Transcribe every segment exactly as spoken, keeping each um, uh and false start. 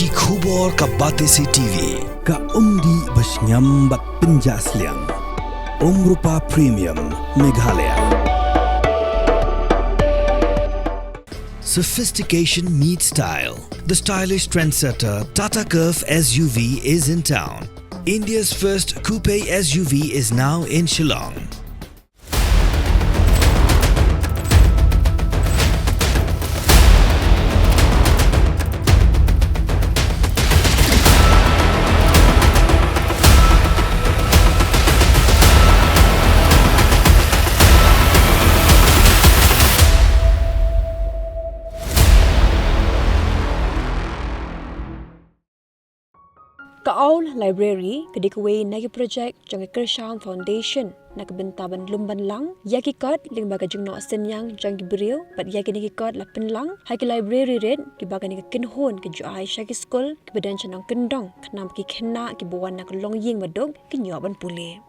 Ki khubor ka Batesi T V, ka umdih ba shngiam bad pynjah sliang. Umrupa Premium, Meghalaya. Sophistication meets style. The stylish trendsetter Tata Curvv S U V is in town. India's first coupe S U V is now in Shillong. Ka Owl Library ka dei kawei na ki project jong ka Kyrshan Foundation na ka bynta ban lum ban lang ïa ki kot lyngba ka jingnoh synñiang jong ki briew bad ïa kine ki kot la pynlang ha ki library rit kiba kane ka kynhun ka ju ai sha ki skul kiba don sha nongkyndong khnang ba ki khynnah kiba wan na ka longïing ba duk kin ïoh ban pule.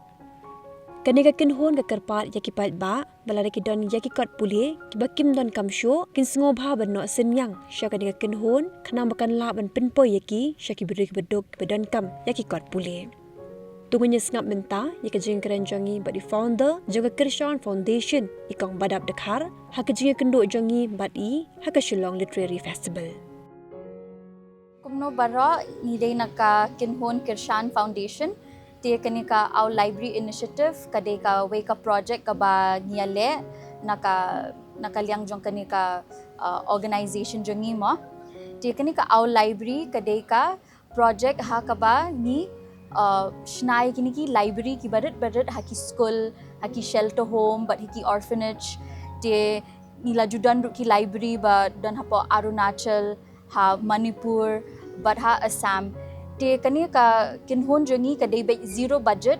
Kane ka kynhun ka kyrpad ïa ki paidbah ba lada ki don ïa ki kot pule kiba kim donkam shuh kin sngewbha ban noh synñiang sha kane ka kynhun khnang ba kan lah ban pynpoi ïa ki sha ki briew kiba duk kiba donkam ïa ki kot pule. To ngin ïa sngap mynta ïa ka jingkren jong i bad i founder jong ka Kyrshan Foundation, i Kong Badap Dkhar, ha ka jingïakynduh jong i bad i ha ka Shillong Literary Festival. Kumno baroh, ngi dei na ka kynhun Kyrshan Foundation. Te kane ka Owl Library Initiative ka dei kawei ka project kaba ngi ïaleh na ka, na ka liang jong kane ka, uh, organization jong ngi mo. Te kane ka Owl Library ka dei ka project ha kaba ngi, uh, shna ïa kine ki library kiba rit ba rit ha ki skul, ha ki shelter home bad ha ki orphanage. Te ngi la ju don ruh ki library ba don hapoh Arunachal, ha Manipur bad ha Assam. Te kane ka kynhun jong ngi ka dei beit zero budget.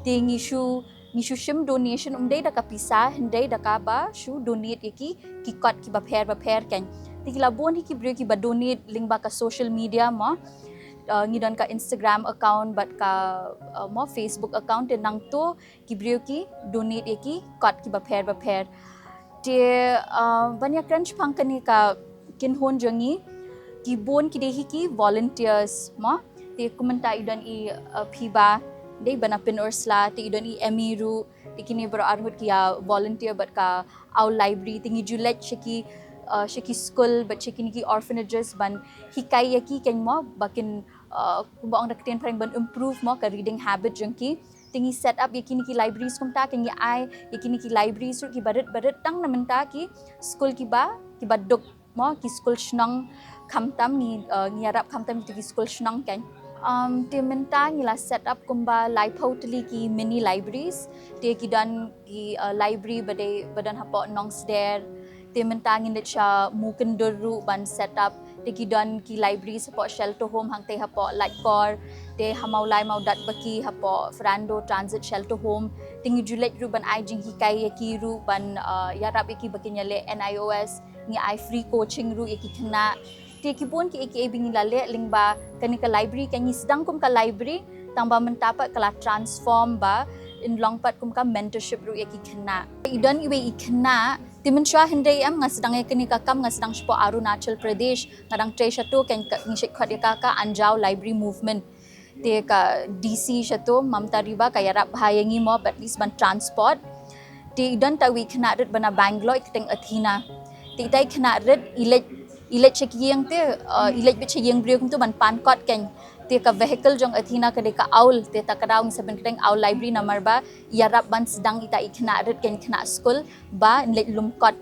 Te ngi shu, ngi shu shim donation, ym dei da ka pisa, hynrei da kaba shu donate ïa ki, ki kot kiba pher ba pher kein. Te ki la bun hi ki briew kiba donate lyngba ka social media mo. Uh, ngi don ka Instagram account bad ka, uh, mo Facebook account, te nangta ki briew ki donate ïa ki kot kiba pher ba pher. Te, uh, ban ïakren shaphang kane ka kynhun jong ngi, ki bun ki dei hi ki volunteers mo. Te kumta i don i, uh, Phiba, dei ba na Pynursla, te i don i Emmy ruh, te kine baroh arngut ki ïa volunteer bad ka Owl Library. Te ngi ju leit sha ki, uh, sha ki skul bad sha kine ki orphanages ban hikai ïa ki kein mo ba kin, uh, kumba ong da ka ktien phareng, ban improve mo ka reading habit jong ki. Te ngi set up ïa kine ki libraries kumta, te ngi ai ïa kine ki libraries ruh kiba rit ba rit tang na mynta ki skul kiba, kiba duk mo, ki skul shnong khamtam, ngi, uh, ngi ïarap khamtam ïa ki skul shnong kein. Um, te mynta ngi la set up kumba laiphew tylli ki mini libraries. Te ki don ki, uh, library ba dei, ba don hapoh Nongsder. Te mynta ngin leit sha Mukyndur ruh ban set up. Te ki don ki library hapoh shelter home hangtei hapoh Laitkor. Te ha Mawlai Mawdatbaki hapoh Fernando Transit Shelter Home. Te ngi ju leit ruh ban ai jinghikai ïa ki ruh ban, uh, ïarap ïa ki ba kin ïaleh N I O S. Ngi ai free coaching ruh ïa ki khynnah. Te ki bun kiei kiei ba ngi la leh lyngba kane ka library, ka ngi sdang kum ka library, tang ba mynta pat ka la transform ba in long pat kum ka mentorship ruh ïa ki khynnah. I don iwei i khynnah, te mynshuwa hynrei em nga sdang ïa kane ka kam nga sdang shapoh Arunachal Pradesh, nga dang trei shato, kein ka, ngi shait khot ïa ka ka Anjaw Library Movement. Te ka D C shato, Mamta Riba, ka ïarap bha ïa ngi mo, at least ban transport. Te i don ta iwei i khynnah rit ba na Bangalore, i kyrteng Athena. Te ita i khynnah rit, i leit, i leit sha ki ïing te, uh, i leit beit sha ïing briew kumto ban pan kot kein. Te ka vehicle jong Athena ka dei ka owl, te ta ka daw ngi sa pynkyrteng Owl Library namar ba i ïarap ban sdang ita i khynnah rit kein, khynnah skul ba in leit lum kot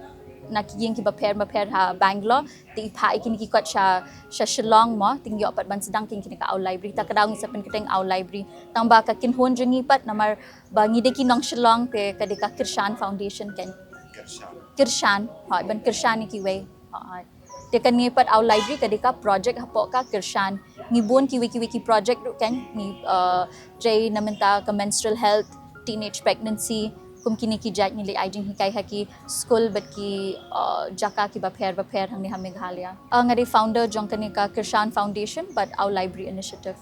na ki ïing kiba pher ba pher ha Bangalore. Te i phah ïa kine ki kot sha, sha Shillong mo, te ngi ïoh pat ban sdang kein kine ka Owl Library. Ta ka daw ngi sa pynkyrteng Owl Library. Tang ba ka kynhun jong ngi pat namar ba ngi dei ki nong Shillong, te ka dei ka Kyrshan Foundation kein. Kyrshan. Kyrshan, hooid, ban kyrshan ïa kiwei. Hooid. Te kane pat Owl Library ka dei ka project hapoh ka Kyrshan. Ngi bun kiwei kiwei ki project ruh kein, ngi, uh, trei na mynta ka menstrual health, teenage pregnancy, kum kine ki jait ngi leit ai jinghikai ha ki skul bad ki, uh, jaka kiba pher ba pher hangne ha Meghalaya. Uh, nga dei founder jong kane ka Kyrshan Foundation bad Owl Library Initiative.